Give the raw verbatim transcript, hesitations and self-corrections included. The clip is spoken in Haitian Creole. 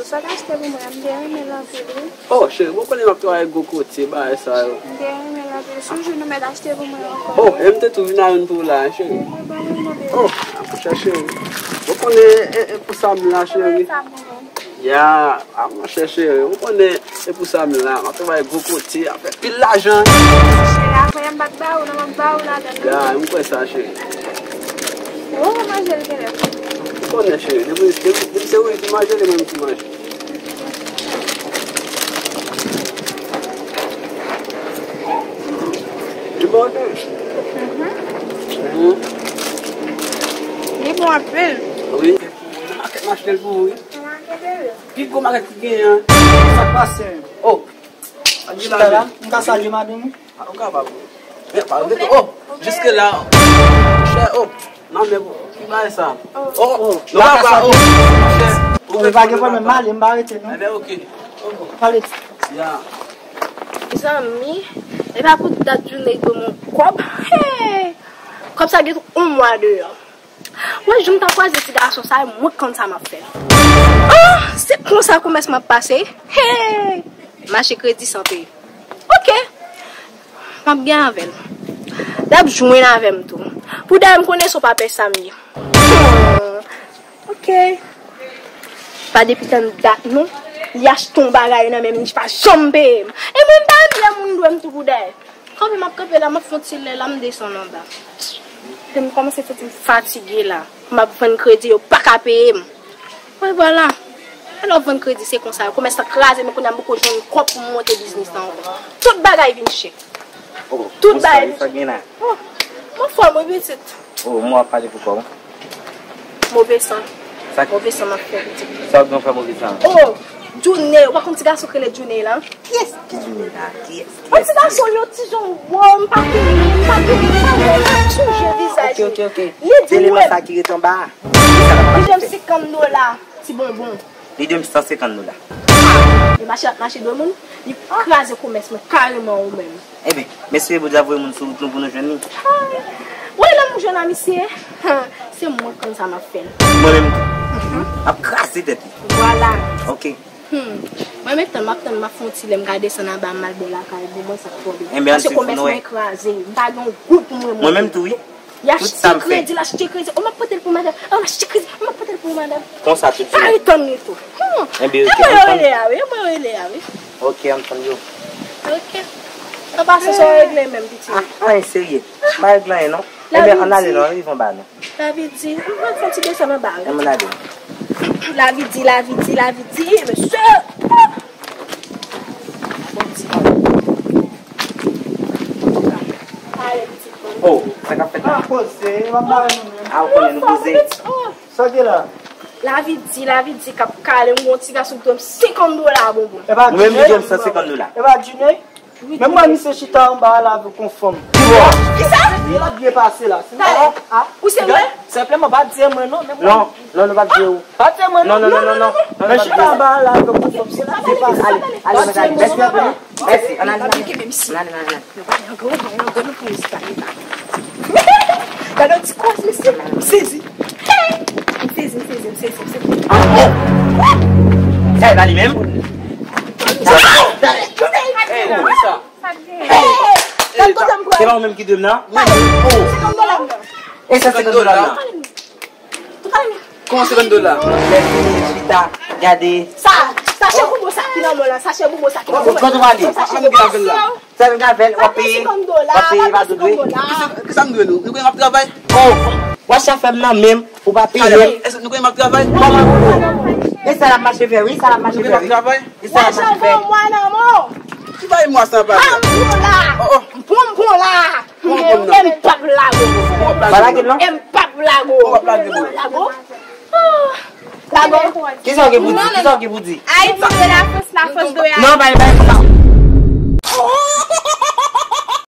Sa w te achte pou mwen an, m te renmen l anpil, wi. Oh, cheri, ou konnen m ap travay gwo kote, bagay sa yo. M te renmen l anpil. Si yon jou nou mèt achte pou mwen ankò. Oh, e m te tou vin a youn pou ou la, cheri. Mwen pa renmen, bebe. Oh, monchè cheri. Ou konnen e, e pou sa m la, cheri. Sa m renmen. Ya, a monchè cheri, ou konnen e pou sa m la, m ap travay gwo kote, ap fè pil lajan. Cheri, apre m pa t ba ou, non, m ap ba ou ladan, non? Ya, m kwè sa, cheri. Ou manje l genlè? Ou konnen, cheri, depi, depi, depi se ou ki manje, li menm ki manje. Li bon, wi. Mhm. Mhm. Li bon anpil. Wi. Nan makèt m achte l pou ou, wi. Pi gwo makèt ki genyen an. Sa k pase? Oh. Chita la, m ka salye madanm ou? Ah, ou kapab. Men pa rete, oh, jiske la. Monchè, oh. Non, men ki bagay sa? Oh, oh, nou pa ba, oh, monchè. Ou pa gen pwoblèm, m ale, m pa rete, non. Enben, oke. Pale. Ya. Zanmi, e pa pou dat jounen ban mwen kòb. Hey! Kòb sa gen yon mwa deyò. Wè, jan m t ap kwaze ti gason sa, mwen k konn sa m ap fè. Ah, se konsa komès m ap pase. Hey! M achte kredi san peye. Oke. M ap gen avè l. L ap jwenn avè m tou. Pou dèyè m konnen se yon pa pè sa m ye. Hmm. Oke. Pa depi tann dat non. Li achte yon bagay nan men m, li pa janm peye m. E mwen m pa renmen lè moun dwe m tou pou dèyè. Kanpe m ap kanpe la, m ap fè yon ti lè la, m desann anba. Lè m kòmanse santi m fatige la. M ap vann kredi, yo pa ka peye m. Mwen vwala. Alò vann kredi se konsa. Komès lan kraze, men kounye a m poko jwenn kòb pou m monte biznis lan ankò. Tout bagay vin chè. Oh, tout bagay vin chè. Sa gen la? Oh, m anfòm wi pitit. Oh, m wè w ap pale pou kò w. Move san. Sa k- Move san m ap fè pitit. Sa w gen w fè move san? Oh, Junior, ou pa konn ti gason k rele Junior la? Kiyès ki Junior la? Kiyès? Yon ti gason, yon ti jan wo, m pa konnen, m pa konnen, m pa konnen, m pa sonje vizaj li. Ok, ok, ok. Li di mwen, sa ki ret anba a. Li di m senkant dola, ti bonbon. Li di m san senkant dola. Li mache ap mache dwe moun, li kraze komès mwen kareman ou menm. Ebyen, mesye Bondye ap voye moun sou wout nou pou nou jwenn li. Woy, lè m jwenn a misye, se mwen k konn sa m ap fè l. Mwen menm tou. M ap kraze tèt li. Vwala. Ok. Hmm. Mwen menm tann, m ap tann, m ap fè yon ti lè, m ka desann anba, m al bò lakay, bon, mwen sa k pwoblèm. Paske komès mwen kraze, m pa gen yon goud pou mwen monte. Mwen menm tou, wi. Li achte kredi, li achte kredi. Oh, m ap pote l pou madanm. Oh, m achte kredi, oh, m ap pote l pou madanm. Konsa tout jounen. Ay, tann li tou. Hmm. Ebyen, ok, e mwen yo rele a, wi. E mwen yo rele a, wi. Ok, ann tann yo. Ok. An pase, sa w regle menm, pitit? Ah, anyen serye. M pa regle anyen, non. Ebyen, ann ale, non, rive anba, non. Lavi di, m pral fè yon ti desann anba, wi. Ann ale. Lavi di, lavi di, lavi di, mesye. Oh, sa k ap fèt la? Ah, poze, w ap bare nou menm. Ah, ou konnen nou poze. Sa w gen la? Lavi di, lavi di k ap kale, m gon ti gason k dwe m senkant dola bonbon. Ou menm li dwe m san senkant dola. E pa Junior? Men m wè misye chita anba a la avèk yon fanm. Kisa? Li la byen pase la. Ou serye? Senpleman, pa di mwen non, men mwen. Non, non, nou p ap di ou. Pa di mwen non. Non, non, non, non, non. Men chita anba a la avèk yon fanm, se la byen pase. Ale, ale, mèsi anpil. Mèsi, ann ale, ann ale. Ann ale, ann ale. Yo pa gen gwo, gen gwo, nou pou nou sipale pa. Gade yon ti kòz, mesye. M sezi. M sezi, m sezi, m sezi, m sezi. Sa e pa li menm? Hey, kisa? Se pa ou menm ki dwe m nan? Senkant dola m nan. E sa senkant dola m nan? Kòman senkant dola? Lè fini chita, gade. Sa, sache bonbon sa ki nan men w la, sache bonbon sa ki nan men w la. Kote w ale? Sa m gen avè l, w ap peye, w ap peye pa dwe. Kisa, kisa m dwe nou? Nou konnen m ap travay. Oh, w ap chafè m nan menm, ou pa peye m. Èske nou konnen m ap travay? Kòman pou ou? E sa l ap mache fè, wi, sa l ap mache fè, wi. E sa l ap mache fè. Ki bagay mwa sa pa fè? Oh, oh. Bonbon la. E m p ap lage w. Pa lage l non. E m p ap lage w. Ou p ap lage l. Lage w. Lage w. Kisa w gen pou di? Kisa w gen pou di? Ayiti dwe Lafrans, Lafrans dwe Ayiti. Non, bay, bay, non.